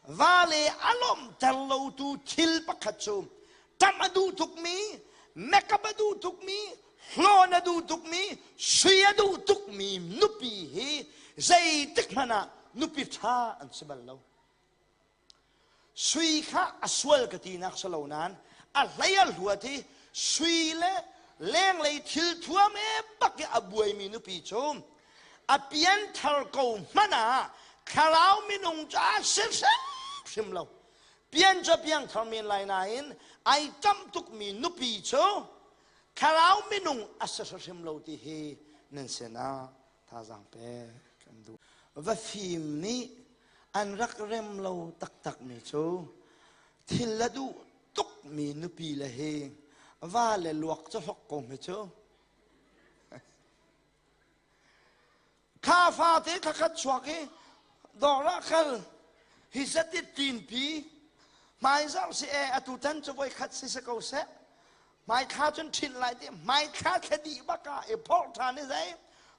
Vale a lawmhter lotu thil pakhat cu ṭamh a duh tukmi, makeup a duh tukmi, hlawn a duh tukmi, sui a duh tukmi nupi hi zeitik hmanh ah nupi ṭha an si bal lo. Sui kha a sual ka tinak si lo nain a hlei a hluat i sui le lenglei thil thuam e bak i a buaimi nupi cu a pianthar ko hmanh ah thlarau minung cu a si hrimhrim lo. Pian cu a piangthar men lai nain ai ṭamh tukmi nupi cu thlarau minung a si hrimhrim lo ti hi nan sinah thazaang pek kan duh. Va fim nih an rak rem lo taktakmi cu thil a duh tukmi nupi le hi va le luak cu hlok ko hme cu. Kha fate thakhat chuak i dawr ah kal hi zat i tinpi hmaizarh si e atu tan cu voi khat si si ko seh hmaithla cun ṭhinh lai ti hmaithla thla dih bak ah i phorh ṭhan i zei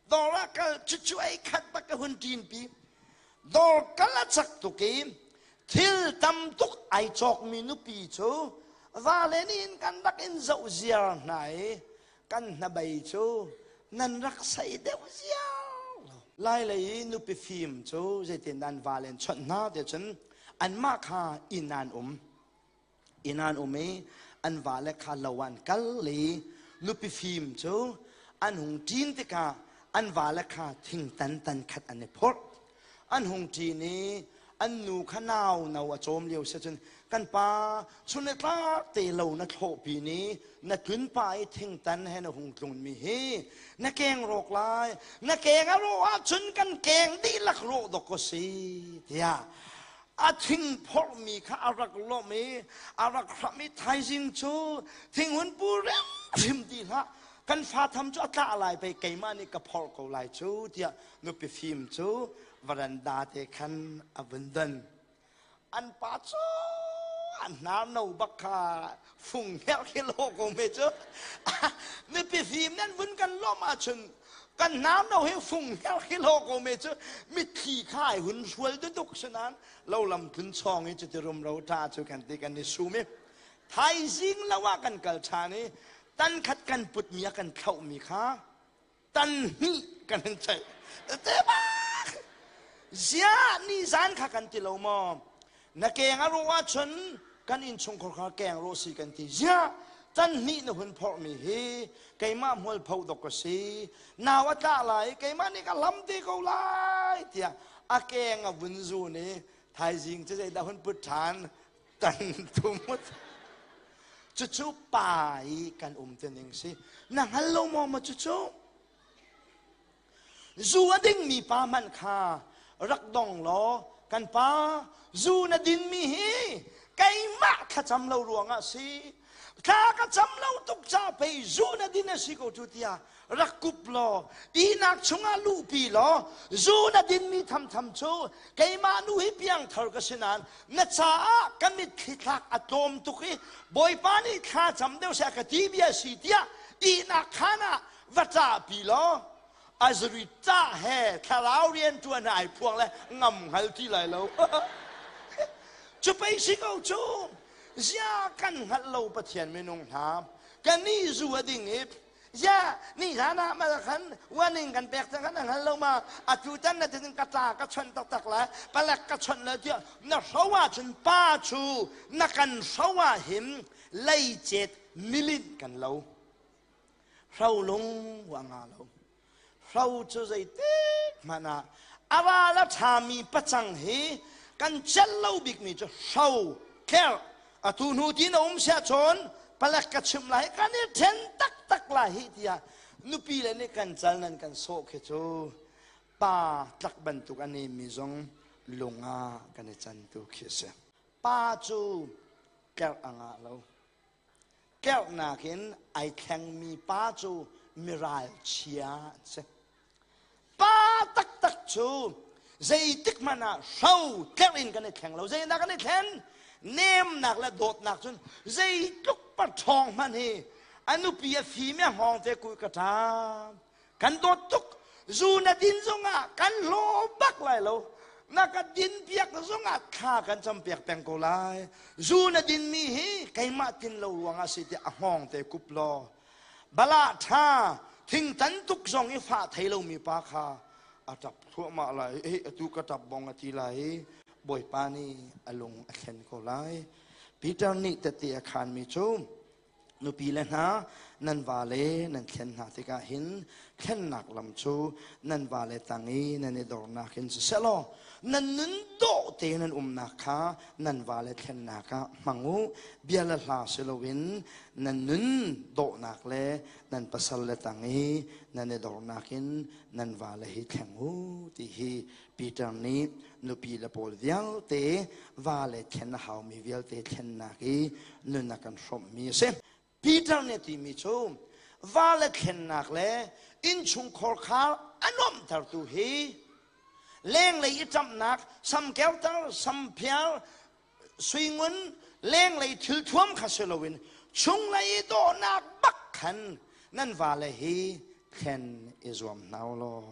dawr ah kal cucu ei khat bak ka hun ṭinpi dawr kal a cak tuk i thil tam tuk ai cawkmi nupi cu vale nih in kan rak in zoh ziar hna i kan hnabei cu nan rak sei deuh ziar lo lai lei i nupi fim cu zeitin an vale an chawnh hna ti cun anmah kha inn an um inn an um i an vale kha lo an kal i nupi fim cu an hung ṭin tikah an vale kha thingtan tan khat an i phorh an hung ṭin i an nu kha nau no a cawm lio si cun kan pa chun i tlak te lo na thlawhpi ni na tlun pa i thingtan he na hung tlun mi hi na keng rawk lai na keng a rawh ahcun kan keng dihlak rawh dok ko si tiah a thing phorhmi kha a rak lawmh i a rak hramh i thaizing cu thinghun pu hrimhrim ti hlah kan fa tham cu a tlah lai pei keimah nih ka phorh ko lai cu tiah nupi fim cu varanda te khan a vun don an pa cu an hnar no bak kha fung herh khi lo ko me cu nupi fim nan vun kan lawmh ahcun kan hnar no hi fung her khi lo ko me cu mitthli kha ai hun hrual duduk sinan lo lam tlun chawng i cuti rumro ṭa cu kan ti kan i sum i thaizing lo ah kan kal ṭhan i tan khat kan putmi a kan thlauhmi kha tan hnih kan hin ceih te bak ziah ni zan kha kan ti lo maw Na keng a rawh ahcun kan innchungkhar kha keng rawh si kan ti. Ziah can hnih na hun phorhmi hi keimah hmualpho dok ka si. Nau a tlah lai keimah nih ka hlam te ko lai tiah a keng a vun zun i thaizing cu zeidah hun put ṭhan tan thum cucu pa i kan um te ning si na hngal lo maw ma cucu Zu a dingmi pa hmanh kha rak dong law kan pa zu na dinmi hi keimah thlacam lo ruangah si thla ka cam lo tuk ca pei zu na din a si ko cu tiah rak kup law ihnak chungah luhpi law zu na dinmi thamtham cu keimah nu hi piangthar ka si nain na caah ka mitthli thlak a tlawm tuk i bawipa nih thla cam deuh seh ka ti bia si tiah ihnak khaan ah va ṭahpi law azri ṭah he thlarau rian ṭuan ai phuang le ngam hngal ti lai lo cu pei si ko cu zia kan hngalh lo pathian minung hna kan nih zu a ding i zia ni hlan ah mal khan warning kan pek cang kan hngal lo ma atu tan na tin ka tla ka chon taktak lai palek ka chon le tiah na hro ah cun pa chu na kan hro ah him leicet nilin kan lo Hrolung wa nga lo. Hro cu zeitik hmanh ah a ral a ṭhami pacang hi kan celh lo bikmi cu hro tlerh atu hnu ti na um siah cun palek ka chimh lai kan i ṭhen taktak lai hi tiah nupi le nih kan cal nan kan sawh khi cu pa tlak bantuk a nemi zong lung ah kan i can tu khi a si. Pa cu tlerh a ngah lo. Tlerhnak in ai thlengmi pa cu miralchia an si. Pa taktak cu zeitik hmanh ah hro tlerh in kan i thleng lo. Zeidah kan i thlen? Nemnak le dawtnak cun zeitluk pa ṭhawng hmanh hi a nupi a fim i a hngawng te kui ka ṭam. Kan dawt tuk. Zu na din zongah kan hlaw bak lai lo. Na ka din piak zongah thla kan cam piak peng ko lai. Zu na dinmi hi keimah tin lo ruangah si tiah a hngawng te kup law bala ṭha thingtan tuk zong i fah thei lomi pa kha a ṭap thluahmah lai. Hei atu ka ṭap bong a ti lai i Bawipa nih a lung a thlen ko lai. Peter nih tette a khaanmi cu nupi le hna nan vale nan thlen hna tikah hin thlennak lam cu nan vale tang i nan i dornak in siseh law nan nun dawh te nan umnak kha nan vale thlennak ah hmang u. Bia le hla si loin nan nun dawhnak le nan pasal le tang i nan i dornak in nan vale hi thleng u ti hi Peter nih nupi le pawl vialte vale thlen a haumi vialte thlennak i nun a kan hrawmhmi a si. Peter nih a timi cu vale thlennak le innchungkhar khar a nuamhtertu hi lenglei i ṭamhnak, samkeuter, samphiar, suingun, lenglei thilthuam kha si loin chunglei i dawhnak bak khan nan vale hi thlen i zuam hna u law.